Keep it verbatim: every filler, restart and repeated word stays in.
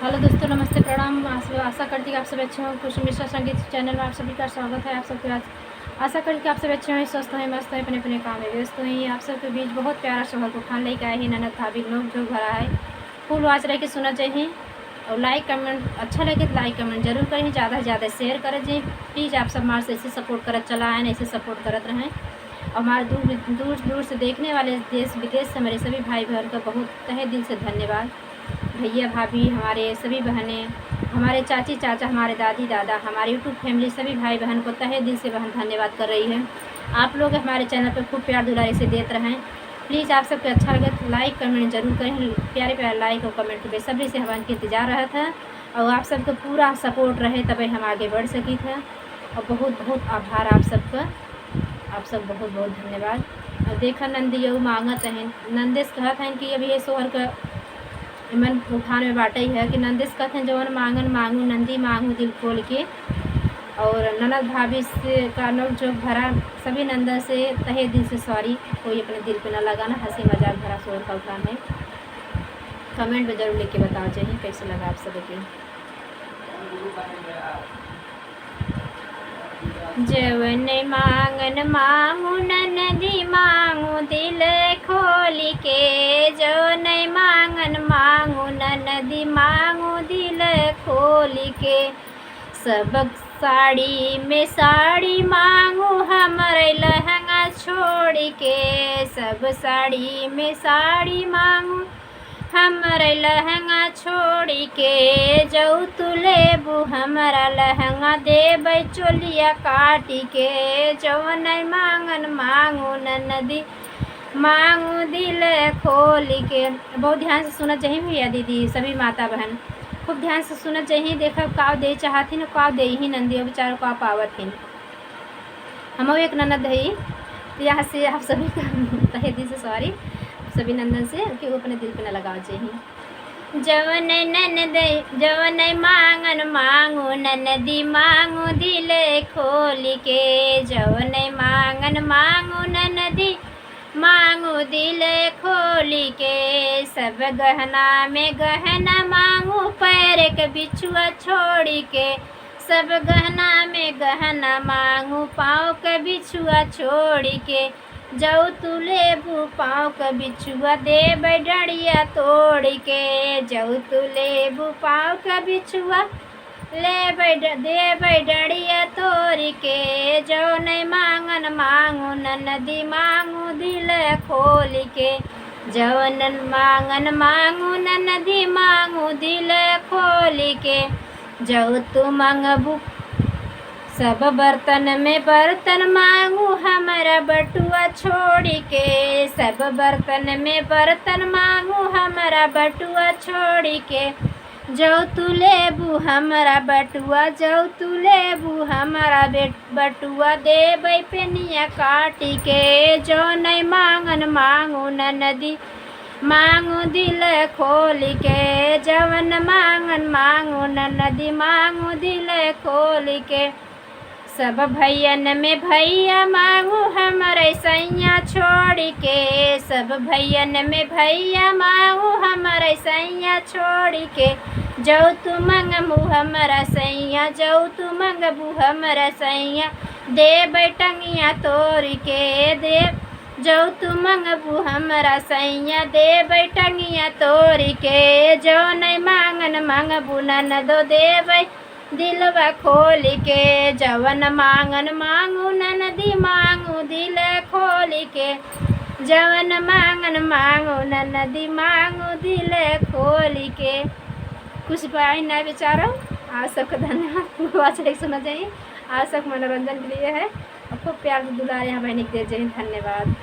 हेलो दोस्तों, नमस्ते, प्रणाम। आस-, आशा करती कि आप सब अच्छे हों। खुशी मिश्रा संगीत चैनल में आप सभी का स्वागत है। आप सबके आज आशा करती कि आप सब अच्छे हों, स्वस्थ हों, मस्त हों, अपने अपने काम में व्यस्त हों। आप सबके बीच बहुत प्यारा सोहर के उठान लेके आए हैं। ननद भाभी नोक झोंक भरा है, फुल वॉच रह के सुना चाहिए। और लाइक कमेंट अच्छा लगे तो लाइक कमेंट जरूर करें, ज़्यादा से ज़्यादा शेयर करें जी। प्लीज आप सब हमारे से ऐसे सपोर्ट करत चला आएँ, ऐसे सपोर्ट करत रहें। और हमारे दूर दूर दूर से देखने वाले देश विदेश से हमारे सभी भाई बहन का बहुत तहे दिल से धन्यवाद। भैया भाभी, हमारे सभी बहनें, हमारे चाची चाचा, हमारे दादी दादा, हमारे यूट्यूब फैमिली, सभी भाई बहन को तहे दिल से बहन धन्यवाद कर रही है। आप लोग हमारे चैनल पर खूब प्यार दुलार इसे देत रहें। प्लीज आप सबके अच्छा लगे तो लाइक कमेंट जरूर करें। प्यारे प्यारे लाइक और कमेंट के बेसब्री से हमारे इंतजार रहत है और आप सबके पूरा सपोर्ट रहे तबे हम आगे बढ़ सकित है। और बहुत बहुत आभार आप सबका, आप सब बहुत बहुत धन्यवाद। और देखा नंदियो मांगत हैं, नंदेश कहत हैं कि अब ये सोहर का एमन उठान में बाटे ही है कि नंदेश कहत हैं, "जवन मांगन मांगू नंदी मांगू दिल खोल के।" और ननद भाभी से का नोक झोंक भरा, सभी नंदन से तहे दिल से सॉरी, कोई अपने दिल पे ना लगाना, हंसी मजाक भरा सोहर का उठान है। कमेंट में जरूर लिख के बताओ चाहिए कैसे लगा आप सभी के। जवन मांगन मांगू ननदी मांगू दिल खोल के, जवन मांगन मांगू ननदी मांगू दिल खोल के। सब साड़ी में साड़ी मांगू हमरे लहंगा छोड़ के, सब साड़ी में साड़ी मांगू हमरे लहंगा छोड़ के। जऊ तू लेबू हमरा लहंगा देबै चोलिया काट के, जवन मांगन मांगू ननदी मांगू दिल खोल के। बहुत ध्यान से सुना चाहिए भैया दीदी, सभी माता बहन खूब ध्यान से सुना चाहिए। देखा काव दे चाहत हिन, काव दे ही नंदी बेचारो काव पावत हिन। हमहू एक ननद हई, तो यहाँ से आप सभी का तहे दिल से सॉरी, सभी नंदन से कि वो अपने दिल पे ना लगाव चाहिए। जवन ननद, जवन मांगन मांगू ननदी मांगू दिल खोल के, जवन मांगन मांगू ननदी मांगू दिल खोल के। सब गहना में गहना मांगू पैर के बिछुआ छोड़ के, सब गहना में गहना मांगू पाँव के बिछुआ छोड़ के। जऊ तू लेबू पाँव के बिछुआ देबै डंडिया तोड़ के, जऊ तू लेबू पाँव के बिछुआ लेबै ड-, देबै डंडिया तोड़ के। जवन मांगन मांगू ननदी मांगू दिल खोल के, जवन मांगन मांगू ननदी मांगू दिल खोल के। जऊ तू मांगबू सब बर्तन में बर्तन मांगू हमरा बटुआ छोड़ के, सब बर्तन में बर्तन मांगू हमरा बटुआ छोड़ के। जऊ तू लेबू हमरा बटुआ, जऊ तू लेबू हमरा बेट-, बटुआ देबै पेनिया काट के। जवन मांगन मांगू ननदी मांगू दिल खोल के, जवन मांगन मांगू ननदी मांगू दिल खोल के। सब भैयन में भैया मांगू हमरे सैया छोड़ के, सब भैयन में भैया मांगू हमरे सैया छोड़ के। जऊ तू मंगबू हमरा सैया, जऊ तू मंगबू हमरा सैया, देबै टंगिया तोड़ के, दे जऊ तू मंगबू हमरा सैया, देबै टंगिया तोड़ के। जवन मांगन मांगबू ननदो देबै दिलवा खोल के, जवन मांगन मांगू ननदी मांगू दिल खोल के, जवन मांगन मांगू ननदी मांगू दिल खोल के। कुछ पाई ना बेचारो, आप सबका धन्यवाद। अच्छा सुना चाहिए, आप सबके मनोरंजन के लिए है। और खूब प्यार से दुलार यहाँ बहनी के दे जाइए। धन्यवाद।